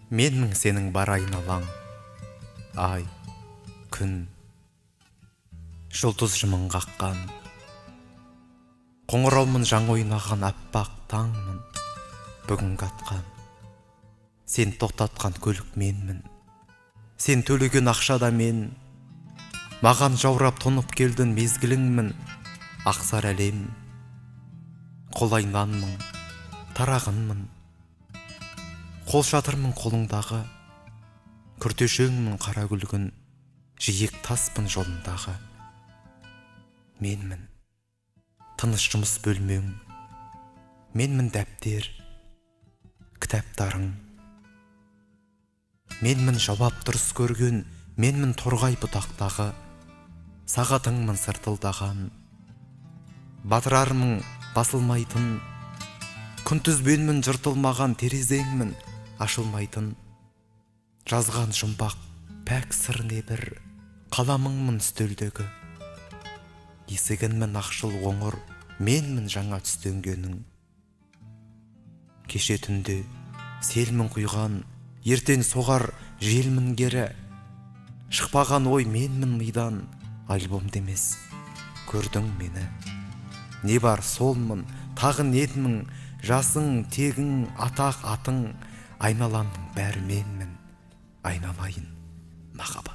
Менмін сенің бар айналаң, ай, күн, жұлдыз жымың қаққан. Қоңыраумын жаң ойнаған аппақ таңмын, бүгінгі атқан. Сен тоқтатқан көлік менмін, сен төлеген ақша да мен. Маған жаурап тұнып келдің мезгіліңмін, ақсар әлем. Қолайнанмын, тарағынмын, қол шатырмын қолыңдағы, күртешеңмін қара күлгін, жиек таспын жолындағы. Менмін тыныш жұмыс бөлмең, менмін дәптер, кітаптарың. Менмін жауап дұрыс көрген, менмін торғай бұтақтағы, сағатыңмын сыртылдаған. Батырармын басылмайтын, күнтізбенмін жыртылмаған, терезеңмін ашылмайтын. Жазған жұмбақ пәк сыр небір, қаламыңмын үстелдегі. Есігінмін ақшыл оңыр, менмін жаңа түстенгенің. Кеше түнде селмін құйған, ертең соғар желмін кері. Шықпаған ой менмін мидан, альбомда емес, көрдің мені. Не бар солмын, тағы нетмін, жасың, тегің, атақ, атың, айналамның бәрі менмін, айналайын махаббат.